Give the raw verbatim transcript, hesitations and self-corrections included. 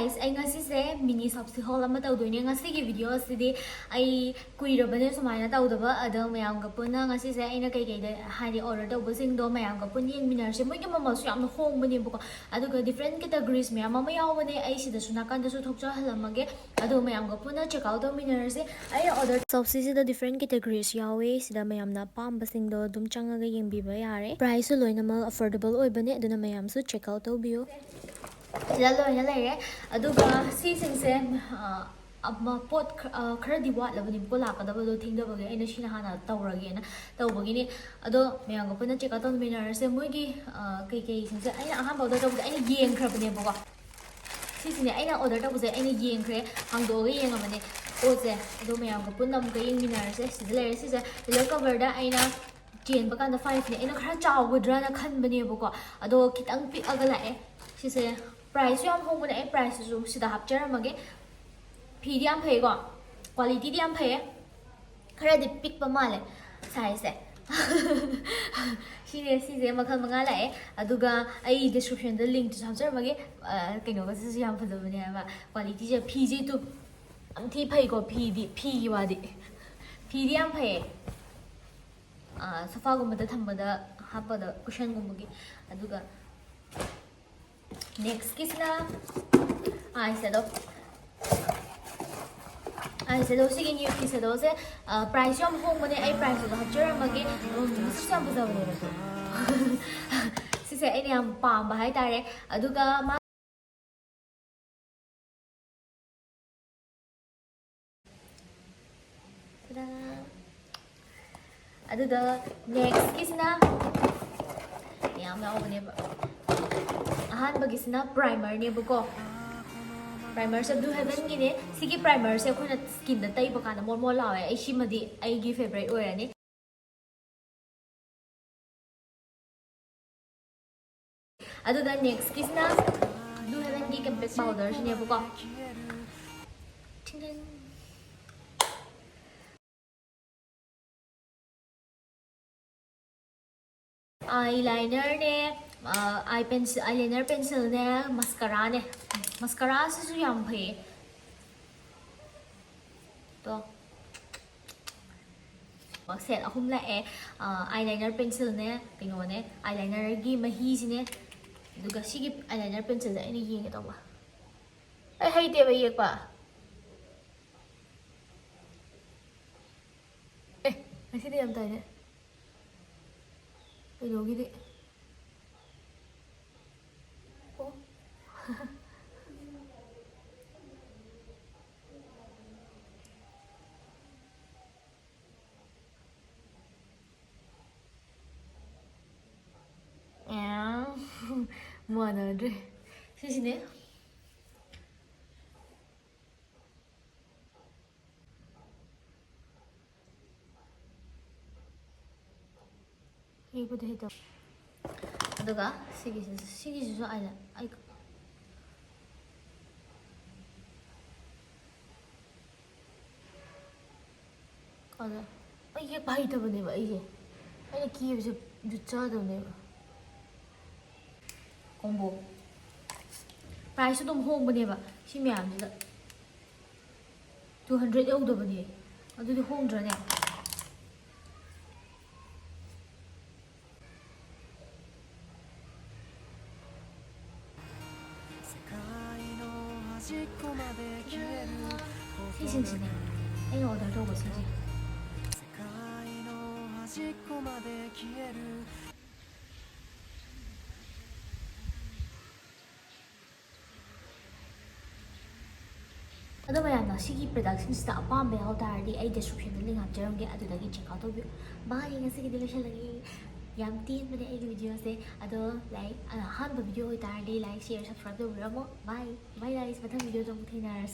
Guys, ꯑꯩ ꯉꯁꯤꯁꯦ mini shopsy haul ꯑꯃ ꯇꯧꯗꯣꯏꯅꯦ꯫ ꯉꯁꯤꯒꯤ video ꯑꯁꯤꯗꯤ ꯑꯩ ꯀꯨꯏꯔꯕꯅꯦ ꯁꯨꯃꯥꯏꯅ ꯇꯧꯗꯕ, ꯑꯗꯣ ꯃꯌꯥꯝꯒ ꯄꯨꯟꯅ ꯉꯁꯤꯁꯦ ꯑꯩꯅ ꯀꯩꯀꯩꯗ ꯍꯥꯏꯗꯤ order ꯇꯧꯕꯁꯤꯡꯗꯣ ꯃꯌꯥꯝꯒ ꯄꯨꯟꯅ ꯌꯦꯡꯃꯤꯟꯅꯔꯁꯦ꯫ ꯃꯣꯏꯒꯤ ꯃꯃꯜꯁꯨ ꯌꯥꯝꯅ ꯍꯣꯡꯕꯅꯦꯕꯀꯣ, ꯑꯗꯨꯒ different categories ꯃꯌꯥꯝ ꯑꯃ ꯌꯥꯎꯕꯅꯦ꯫ ꯑꯩ ꯁꯤꯗꯁꯨ ꯅꯥꯀꯟꯗꯁꯨ ꯊꯣꯛꯆꯍꯜꯂꯝꯃꯒꯦ, ꯑꯗꯣ ꯃꯌꯥꯝꯒ ꯄꯨꯟꯅ check out ꯇꯧꯃꯤꯟꯅꯔꯁꯦ꯫ ꯑꯩꯅ order shopsyꯁꯤꯗ different categories ꯌꯥꯎꯋꯦ, ꯁꯤꯗ ꯃꯌꯥꯝꯅ ꯑꯄꯥꯝꯕꯁꯤꯡꯗꯣ ꯑꯗꯨꯝ ꯆꯪꯉꯒ ꯌꯦꯡꯕꯤꯕ ꯌꯥꯔꯦ꯫ Priceꯁꯨ ꯂꯣꯏꯅꯃꯛ affordable ꯑꯣꯏꯕꯅꯦ, ꯑꯗꯨꯅ ꯃꯌꯥꯝꯁꯨ check out ꯇꯧꯕꯤꯌꯨ꯫ ꯁꯤꯗ ꯂꯣꯏꯅ ꯂꯩꯔꯦ꯫ ꯑꯗꯨꯒ ꯁꯤꯁꯤꯡꯁꯦ, ꯑ, ꯑꯃ ꯄꯣꯠ ꯈ-, ꯑ, ꯈꯔꯗꯤ ꯋꯥꯠꯂꯕꯅꯦꯕꯀꯣ, ꯂꯥꯛꯀꯗꯕꯗꯣ ꯊꯦꯡꯗꯕꯒꯤ꯫ ꯑꯩꯅ ꯁꯤꯅ ꯍꯥꯟꯅ ꯇꯧꯔꯒꯦꯅ ꯇꯧꯕꯒꯤꯅꯦ꯫ ꯑꯗꯣ ꯃꯌꯥꯝꯒ ꯄꯨꯟꯅ check out ꯇꯧꯃꯤꯟꯅꯔꯁꯦ꯫ ꯃꯣꯏꯒꯤ, ꯑ, ꯀꯩꯀꯩꯁꯤꯡꯁꯦ ꯑꯩꯅ ꯑꯍꯥꯟꯕ order ꯇꯧꯕꯗ ꯑꯩꯅ ꯌꯦꯡꯈ꯭ꯔꯕꯅꯦꯕꯀꯣ꯫ ꯁꯤꯁꯤꯅꯦ ꯑꯩꯅ order ꯇꯧꯕꯁꯦ ꯑꯩꯅ ꯌꯦꯡꯈ꯭ꯔꯦ, ꯍꯥꯡꯗꯣꯛꯑꯒ ꯌꯦꯡꯉꯕꯅꯦ ꯄꯣꯠꯁꯦ꯫ ꯑꯗꯣ ꯃꯌꯥꯝꯒ ꯄꯨꯟꯅ ꯑꯃꯨꯛꯀ ꯌꯦꯡꯃꯤꯟꯅꯔꯁꯦ꯫ ꯁꯤꯗ ꯂꯩꯔꯦ ꯁꯤꯁꯦ꯫ Pillow coverꯗ ꯑꯩꯅ ꯆꯦꯟꯕ ꯀꯥꯟꯗ fiveꯅꯦ꯫ ꯑꯩꯅ ꯈꯔ ꯆꯥꯎꯒꯗ꯭ꯔꯥꯅ ꯈꯟꯕꯅꯦꯕꯀꯣ, ꯑꯗꯣ ꯈꯤꯇꯪ ꯄꯤꯛꯑꯒ ꯂꯥꯛꯑꯦ꯫ ꯁꯤꯁꯦ priceꯁꯨ ꯌꯥꯝ ꯍꯣꯡꯕꯅꯦ꯫ ꯑꯩ priceꯇꯨꯁꯨ ꯁꯤꯗ ꯍꯥꯞꯆꯔꯝꯃꯒꯦ꯫ ꯐꯤꯗꯤ ꯌꯥꯝ ꯐꯩꯀꯣ, qualityꯗꯤ ꯌꯥꯝ ꯐꯩꯌꯦ꯫ ꯈꯔꯗꯤ ꯄꯤꯛꯄ ꯃꯥꯜꯂꯦ sizeꯁꯦ꯫ ꯁꯤꯅꯦ, ꯁꯤꯁꯦ ꯃꯈꯜ ꯃꯉꯥ ꯂꯥꯛꯑꯦ꯫ ꯑꯗꯨꯒ ꯑꯩ descriptionꯗ linkꯇꯨꯁꯨ ꯍꯥꯞꯆꯔꯝꯃꯒꯦ꯫ ꯑ, ꯀꯩꯅꯣꯒꯁꯤꯁꯨ ꯌꯥꯝ ꯐꯖꯕꯅꯦ ꯍꯥꯏꯕ, qualityꯁꯦ꯫ ꯐꯤꯁꯦ ꯇꯨ ꯌꯥꯝ ꯊꯤ ꯐꯩꯀꯣ, ꯐꯤꯗꯤ, ꯐꯤꯒꯤ ꯋꯥꯗꯤ꯫ ꯐꯤꯗꯤ ꯌꯥꯝ ꯐꯩꯌꯦ꯫ ꯑ, sofaꯒꯨꯝꯕꯗ ꯊꯝꯕꯗ ꯍꯥꯞꯄꯗ cushionꯒꯨꯝꯕꯒꯤ꯫ ꯑꯗꯨꯒ nextꯀꯤꯁꯤꯅ eyeshadow꯫ Eyeshadow, ꯁꯤꯒꯤ nude shadow ꯁꯦ, ꯑ, price ꯌꯥꯝ ꯍꯣꯡꯕꯅꯦ꯫ ꯑꯩ price ꯑꯗꯣ ꯍꯥꯞꯆꯔꯝꯃꯒꯦ꯫ ꯎꯝ, ꯃꯁꯛꯁꯨ ꯌꯥꯝ ꯐꯖꯕꯅꯦꯕ꯫ ꯁꯤꯁꯦ ꯑꯩꯅ ꯌꯥꯝ ꯄꯥꯝꯕ ꯍꯥꯏꯇꯥꯔꯦ꯫ ꯑꯗꯨꯒ ꯃꯥ ꯇꯗꯥ! ꯑꯗꯨꯒ nextꯀꯤꯁꯤꯅ ꯌꯥꯝ ꯌꯥꯎꯕꯅꯦꯕ꯫ ꯑꯍꯥꯟꯕꯒꯤꯁꯤꯅ primerꯅꯦꯕꯀꯣ꯫ Primerꯁꯦ Blue Heavenꯒꯤꯅꯦ꯫ ꯁꯤꯒꯤ primerꯁꯦ ꯑꯩꯈꯣꯏꯅ skinꯗ ꯇꯩꯕ ꯀꯥꯟꯗ ꯃꯣꯟ ꯃꯣꯟ ꯂꯥꯎꯋꯦ꯫ ꯑꯩ ꯁꯤꯃꯗꯤ ꯑꯩꯒꯤ favourite ꯑꯣꯏꯔꯅꯤ꯫ ꯑꯗꯨꯒ nextꯀꯤꯁꯤꯅ Blue Heavenꯒꯤ compact powderꯁꯤꯅꯦꯕꯀꯣ꯫ ꯊꯤꯡ ꯊꯤꯡ꯫ Eyelinerꯅꯦ, ꯑ, eye pencil, eyeliner pencilꯅꯦ, mascaraꯅꯦ꯫ ꯃꯁꯀꯔꯥꯁꯤꯁꯨ ꯌꯥꯝ ꯐꯩꯌꯦ꯫ ꯇꯣ꯫ ꯁꯦꯠ ꯑꯍꯨꯝ ꯂꯥꯛꯑꯦ꯫ ꯑꯥꯏ ꯂꯥꯏꯅꯔ, ꯄꯦꯟꯁꯤꯜꯅꯦ, ꯀꯩꯅꯣꯅꯦ, ꯑꯥꯏ ꯂꯥꯏꯅꯔꯒꯤ ꯃꯍꯤꯁꯤꯅꯦ, ꯑꯗꯨꯒ ꯁꯤꯒꯤ ꯑꯥꯏ ꯂꯥꯏꯅꯔ ꯄꯦꯟꯁꯤꯜꯁꯦ ꯑꯩꯅ ꯌꯦꯡꯒꯦ ꯇꯧꯕ꯫ ꯑꯩ ꯍꯩꯇꯦꯕ ꯌꯦꯛꯄ꯫ ꯑꯦ, ꯉꯁꯤꯗꯤ ꯌꯥꯝ ꯇꯥꯏꯅꯦ꯫ ꯀꯩꯅꯣꯒꯤꯗꯤ꯫ ꯑꯣ꯫ ꯑꯦ, ꯃꯥꯟꯅꯗ꯭ꯔꯦ꯫ ꯁꯤꯁꯤꯅꯦ꯫ ꯌꯦꯛꯄꯗꯤ ꯍꯩꯇꯕ꯫ ꯑꯗꯨꯒ ꯁꯤꯒꯤꯁꯤꯁꯨ, ꯁꯤꯒꯤꯁꯤꯁꯨ ꯑꯩꯅ, ꯑꯩ ꯑꯗ ꯑꯩ ꯌꯦꯛꯄ ꯍꯩꯇꯕꯅꯦꯕ ꯑꯩꯁꯦ꯫ ꯑꯩꯅ ꯀꯦꯕꯁꯦ ꯖꯨꯠ ꯆꯥꯗꯕꯅꯦꯕ꯫ ꯀꯣꯝꯕꯣ꯫ ꯄ꯭ꯔꯥꯏꯁꯁꯨ ꯑꯗꯨꯝ ꯍꯣꯡꯕꯅꯦꯕ ꯁꯤ ꯃꯌꯥꯝꯁꯤꯗ꯫ ꯇꯨ ꯍꯟꯗ꯭ꯔꯦꯠ ꯌꯧꯗꯕꯅꯦ꯫ ꯑꯗꯨꯗꯤ ꯍꯣꯡꯗ꯭ꯔꯅꯦ? ꯁꯤꯁꯤꯡꯁꯤꯅꯦ ꯑꯩꯅ ꯑꯣꯔꯗꯔ ꯇꯧꯕꯁꯤꯡꯁꯦ꯫ ꯑꯗꯣ ꯃꯌꯥꯝꯅ ꯁꯤꯒꯤ ꯄ꯭ꯔꯗꯛꯁꯤꯡꯁꯤꯗ ꯑꯄꯥꯝꯕ ꯌꯥꯎ ꯇꯥꯔꯗꯤ ꯑꯩ ꯗꯤꯁꯀ꯭ꯔꯤꯞꯁꯟꯗ ꯂꯤꯡ ꯍꯥꯞꯆꯔꯝꯒꯦ, ꯑꯗꯨꯗꯒꯤ ꯆꯦꯛ ꯑꯥꯎꯠ ꯇꯧꯕꯤꯌꯨ꯫ ꯕꯥꯏ, ꯉꯁꯤꯒꯤꯗꯤ ꯂꯣꯏꯁꯤꯜꯂꯒꯦ꯫ ꯌꯥꯝ ꯇꯦꯟꯕꯅꯦ ꯑꯩꯒꯤ ꯚꯤꯗꯤꯑꯣꯁꯦ꯫ ꯑꯗꯣ ꯂꯥꯏꯛ, ꯑꯍꯥꯟꯕ ꯚꯤꯗꯤꯑꯣ ꯑꯣꯏꯇꯥꯔꯗꯤ ꯂꯥꯏꯛ, ꯁꯤꯌꯔ, ꯁꯕꯁꯀ꯭ꯔꯥꯏꯕ ꯇꯧꯕꯤꯔꯝꯃꯣ꯫ ꯕꯥꯏ ꯕꯥꯏ ꯒꯥꯏꯁ, ꯃꯊꯪ ꯚꯤꯗꯤꯑꯣꯗ ꯑꯃꯨꯛ ꯊꯦꯡꯅꯔꯁꯦ꯫